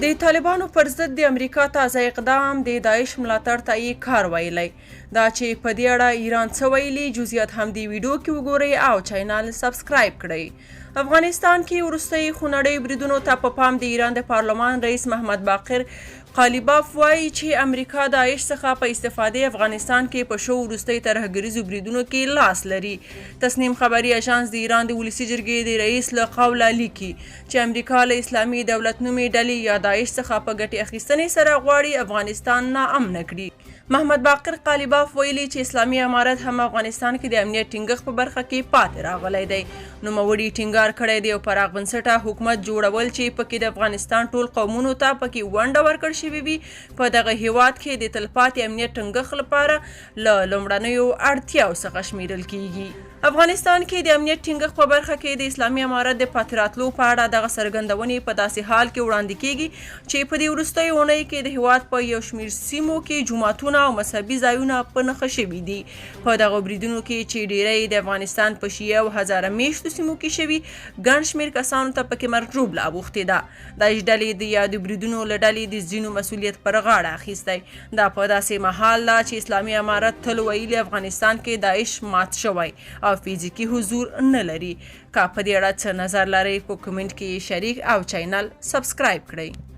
د طالبانو پر ضد د امریکا تازه اقدام د داعش ملاتړ ته یې کار ویلی. دا چې په دې اړه ایران څه ویلي، جزئیات هم دې ویډیو کې وګورئ او چینل سبسکرایب کړئ. افغانستان کې وروستۍ خونړۍ بریدونو ته په پام د ایران د پارلمان رئیس محمد باقر قالیباف وایي چې امریکا داعش څخه په استفادې افغانستان کې په شوو وروستۍ ترهګریزو بریدونو کې لاس لري. تسنیم خبري اژانس د ایران د ولسي جرګې د رئیس له قوله لیکي چې امریکا له اسلامي دولت نومې ډلې یا داعش څخه په ګټې اخیستنې سره غواړي افغانستان ناامنه کړي. محمد باقر قالیباف ویلي چې اسلامي امارت هم افغانستان کې د امنیت ټینګښت په برخه کې پاتې راغلی دی. نوموړي ټینګار کړی دی او پراخ بنسټه حکومت جوړول چې پکې د افغانستان ټول قومونو ته پکې ونډه ورکړ شوې وي، په دغه هیواد کې د تلپاتې امنیت ټینګښت لپاره له لومړنیو اړتیاو څخه شمیرل کیږي. افغانستان کې د امنیت ټینګښت په برخه کې د اسلامي امارت د پاتې راتلو په اړه دغه څرګندونې په داسې حال کې وړاندې کیږي چې په دې وروستیو اونیو کې د هیواد په یو شمېر سیمو کې جوماتونه او مذهبي ځایونه په نښه شوي دي. په دغو بریدونو کې چې ډیری یې د افغانستان په شیعه او هزاره میشتو سیمو کې شوي، ګڼ شمېر کسانو ته پکې مرګ ژوبله اوښتې ده. داعش ډلې د یادو بریدونو له ډلې د ځینو مسولیت پر غاړه اخیستی. دا په داسې مهال ده چې اسلامي امارت تل ویلي افغانستان کې داعش مات شوی او فزیکي حضور نه لري. که په دې اړه څه نظر لرئ، په کومنټ کې یې شریک او چینل سبسکرایب کړئ.